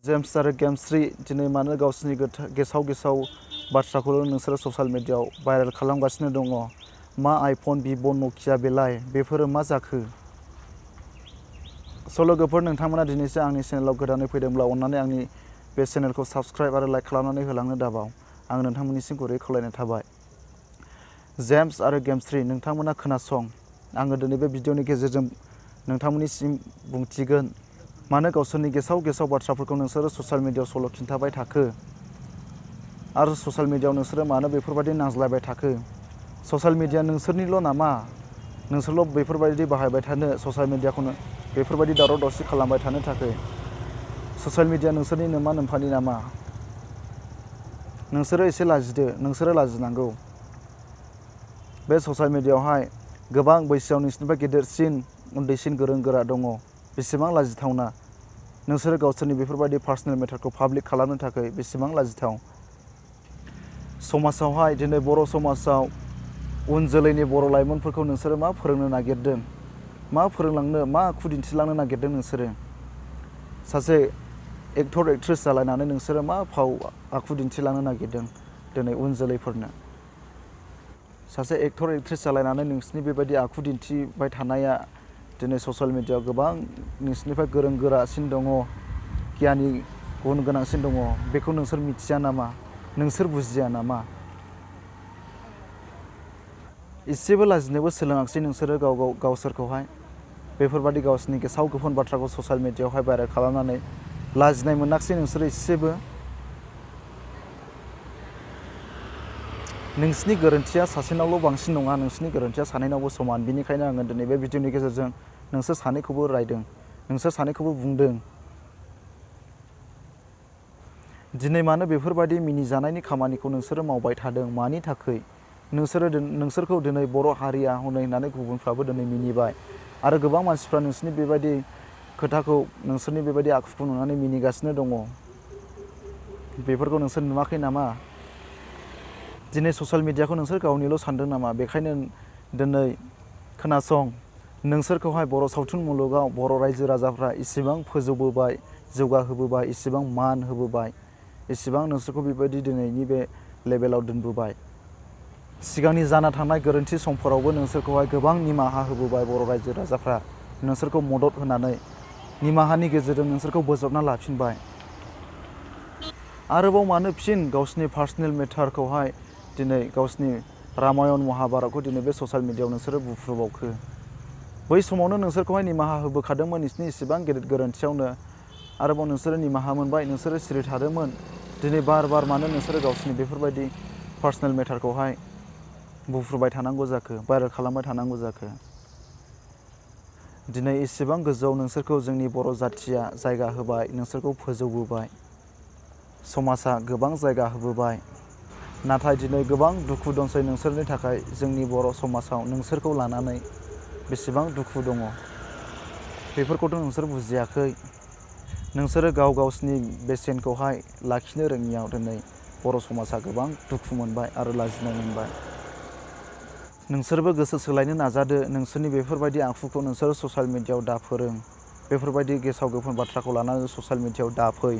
James आरो गेमस्रि दिनै मानो गावसिनि गेसाव बाथ्राखौल' नोंसोरो ससियेल मिडियाआव भाइरेल खालामगासिनो दङ। मा आइफन, भिभ', नकिया बेलाय बेफोरो मा जाखो? स' लोगोफोर, नोंथांमोना दिनैसो आंनि चेनेलाव गोदानै फैदोंब्ला अननानै आंनि बे चेनेलखौ साबस्क्राइब आरो लाइक खालामनानै होलांनो दाबाव। आं नोंथांमोननिसिम गुरै खावलायनाय थाबाय। जेम्स आरो गेमस्रि, नोंथांमोना खोनासं। आङो दिनै बे भिडिअनि गेजेरजों नोंथांमोननिसिम बुंथिगोन मानो गावसोरनि गेसाव बाथ्राफोरखौ नोंसोरो ससियेल मिडियाआव सल' खिन्थाबाय थाखो आरो ससियेल मिडियाआव नोंसोरो मानो बेफोरबायदि नांज्लायबाय थाखो। ससियेल मिडिया नोंसोरनिल' नामा? नोंसोरल' बेफोरबायदि बाहायबाय थानो ससियेल मिडियाखौनो बेफोरबायदि दावराव दावसि खालामबाय थानो थाखाय? ससियेल मिडिया नोंसोरनि नोमा नोम्फानि नामा? नोंसोरो एसे लाजिदो, नोंसोरो लाजिनांगौ। बे ससियेल मिडियाआवहाय गोबां बैसोआव नोंसिनिफ्राय गेदेरसिन उन्दैसिन गोरों गोरा दङ। बेसेबां लाजिथावना। नोंसोरो गावसोरनि बेफोरबायदि पार्सनेल मेटारखौ पाब्लिक खालामनो थाखाय बेसेबां लाजिथाव। समाजावहाय दिनै बर' समाजाव उन जोलैनि बर' लाइमोनफोरखौ नोंसोरो मा फोरोंनो नागिरदों? मा फोरोंलांनो, मा आखु दिन्थिलांनो नागिरदों नोंसोरो? सासे एक्टर एक्ट्रेस जालायनानै नोंसोरो मा फाव आखु दिन्थिलांनो नागिरदों दिनै उन जोलैफोरनो? सासे एक्टर एक्ट्रेस जालायनानै नोंसिनि बेबायदि आखु दिन्थिबाय थानाया दिनै ससियेल मिडियाआव गोबां नोंसिनिफ्राय गोरों गोरासिन दङ, गियानि गुन गोनांसिन दङ। बेखौ नोंसोर मिथिया नामा? नोंसोर बुजिया नामा? एसेबो लाजिनोबो सोलोङाखिसै नोंसोरो गावसोरखौहाय बेफोरबायदि गावसोरनि गेसाव गोफोन बाथ्राखौ ससियेल मिडियाआवहाय भाइरेल खालामनानै लाजिनाय मोनाखिसै नोंसोरो एसेबो? नोंसिनि गोरोन्थिया सासेनावल' बांसिन नङा, नोंसिनि गोरोन्थिया सानैनावबो समान। बेनिखायनो आङो दिनै बे भिडिअनि गेजेरजों नोंसोर सानैखौबो रायदों, नोंसोर सानैखौबो बुंदों। दिनै मानो बेफोरबायदि मिनिजानायनि खामानिखौ नोंसोरो मावबाय थादों? मानि थाखाय? नोंसोरखौ दिनै बर' हारिया हनै होननानै गुबुनफ्राबो दिनै मिनिबाय आरो गोबां मानसिफ्रा नोंसोरनि बेबायदि खोथाखौ, नोंसोरनि बेबायदि आखुखौ नुनानै मिनिगासिनो दङ। बेफोरखौ नोंसोर नुवाखै नामा? दिनै ससियेल मिडियाखौ नोंसोर गावनिल' सानदों नामा? बेखायनो दिनै खोनासं, नोंसोरखौहाय बर' सावथुन मुलुगाव बर' रायजो राजाफ्रा इसेबां फोजौबोबाय, जौगाहोबोबाय, इसेबां मान होबोबाय, इसेबां नोंसोरखौ बेबायदि दिनैनि बे लेभेलाव दोनबोबाय। सिगांनि जाना थांनाय गोरोन्थि समफोरावबो नोंसोरखौहाय गोबां निमाहा होबोबाय बर' रायजो राजाफ्रा, नोंसोरखौ मदद होनानै निमाहानि गेजेरजों नोंसोरखौ बोजबना लाफिनबाय। आरोबाव मानो फिन गावसिनि पार्सनेल मेटारखौहाय दिनै गावसिनि रामायण महाभारतखौ दिनै बे ससियेल मिडियाआव नोंसोरो बुफ्रुबावखो? बै समावनो नोंसोरखौहाय निमाहा होबोखादोंमोन नोंसिनि इसेबां गेदेर गोरोन्थियावनो। आरोबाव नोंसोरो निमाहा मोनबाय, नोंसोरो सिरि थादोंमोन। दिनै बार मानो नोंसोरो गावसिनि बेफोरबायदि पार्सनेल मेटारखौहाय बुफ्रुबाय थानांगौ जाखो, भाइरेल खालामबाय थानांगौ जाखो? दिनै इसेबां गोजौआव नोंसोरखौ जोंनि बर' जाथिया जायगा होबाय, नोंसोरखौ फोजौबोबाय, समाजा गोबां जायगा होबोबाय। नाथाय दिनै गोबां दुखु दंसै नोंसोरनि थाखाय। जोंनि बर' समाजाव नोंसोरखौ लानानै बेसेबां दुखु दङ बेफोरखौथ' नोंसोर बुजियाखै। नोंसोरो गावसिनि बेसेनखौहाय लाखिनो रोङियाव दिनै बर' समाजा गोबां दुखु मोनबाय आरो लाजिनाय मोनबाय। नोंसोरबो गोसो सोलायनो नाजादो। नोंसोरनि बेफोरबायदि आखुखौ नोंसोरो ससियेल मिडियाआव दाफोरों। बेफोरबायदि गेसाव गोफोन बाथ्राखौ लानानै ससियेल मिडियाआव दाफै।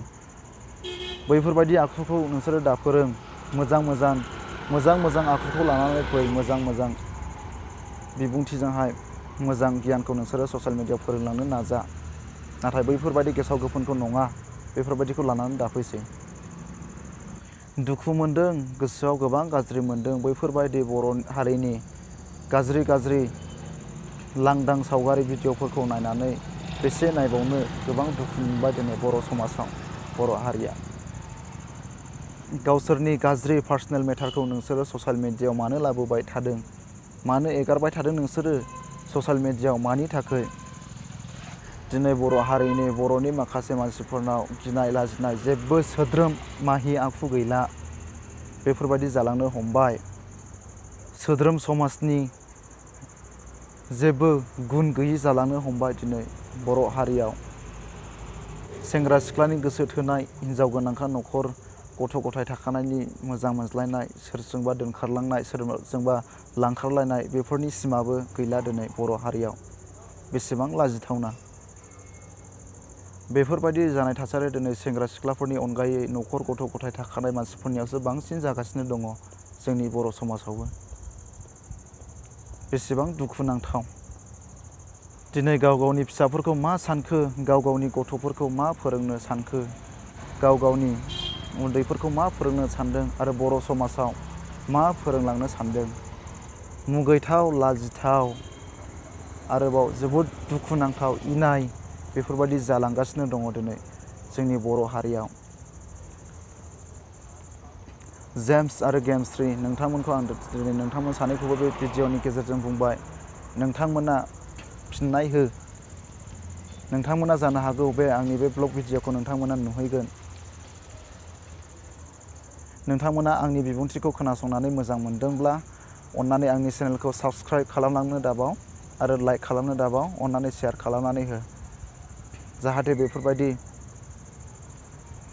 बैफोरबायदि आखुखौ नोंसोरो दाफोरों। मोजां आखुखौ लानानै फै। मोजां बिबुंथिजोंहाय मोजां गियानखौ नोंसोरो ससियेल मिडियाआव फोरोंलांनो नाजा। नाथाय बैफोरबायदि गेसाव गोफोनखौ नङा, बेफोरबायदिखौ लानानै दाफैसै। दुखु मोनदों, गोसोआव गोबां गाज्रि मोनदों। बैफोरबायदि बर' हारिनि गाज्रि लांदां सावगारि भिडिअ'फोरखौ नायनानै बेसे नायबावनो गोबां दुखु मोनबाय दिनै बर' समाजाव, बर' हारिया। गावसोरनि गाज्रि पार्सनेल मेटारखौ नोंसोरो ससियेल मिडियाआव मानो लाबोबाय थादों? मानो एगारबाय थादों नोंसोरो ससियेल मिडियाआव? मानि थाखाय? दिनै बर' हारिनि, बर'नि माखासे मानसिफोरनाव गिनाय लाजिनाय जेबो सोद्रोम माहि आखु गैला। बेफोरबायदि जालांनो हमबाय। सोद्रोम समाजनि जेबो गुन गैयि जालांनो हमबाय दिनै बर' हारियाव। सेंग्रा सिख्लानि गोसो थोनाय, हिनजाव गोनांखा न'खर, गथ' गथाय थाखानायनि मोजां मोनज्लायनाय, सोरजोंबा दोनखारलांनाय, सोरजोंबा लांखारलायनाय, बेफोरनि सिमाबो गैला दिनै बर' हारियाव। बेसेबां लाजिथावना। बेफोरबायदि जानाय थासारिया दिनै सेंग्रा सिख्लाफोरनि अनगायै न'खर गथ' गथाय थाखानाय मानसिफोरनियावसो बांसिन जागासिनो दङ जोंनि बर' समाजावबो। बेसेबां दुखुनांथाव। दिनै गाव गावनि फिसाफोरखौ मा सानखो, गाव गावनि गथ'फोरखौ मा फोरोंनो सानखो, गाव गावनि उन्दैफोरखौ मा फोरोंनो सानदों आरो बर' समाजाव मा फोरोंलांनो सानदों। मुगैथाव, लाजिथाव, आरोबाव जोबोद दुखुनांथाव, इनाय बेफोरबायदि जालांगासिनो दङ दिनै जोंनि बर' हारियाव। जेम्स आरो गेमस्रि, नोंथांमोनखौ आं दिनै नोंथांमोन सानैखौबो बे भिडिअ'नि गेजेरजों बुंबाय, नोंथांमोना फिननाय हो। नोंथांमोना जानो हागौ बे आंनि बे ब्लग भिडिअ'खौ नोंथांमोना नुहैगोन। नोंथांमोना आंनि बिबुंथिखौ खोनासंनानै मोजां मोनदोंब्ला अन्नानै आंनि चेनेलखौ साबस्क्राइब खालामलांनो दाबाव आरो लाइक खालामनो दाबाव। अन्नानै शेयार खालामनानै हो, जाहाथे बेफोरबायदि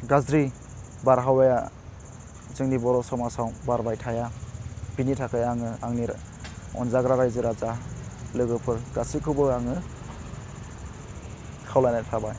गाज्रि बारहावाया जोंनि बर' समाजाव बारबाय थाया। बिनि थाखाय आङो आंनि अनजाग्रा रायजो राजा लोगोफोर गासैखौबो आङो खावलायनाय थाबाय।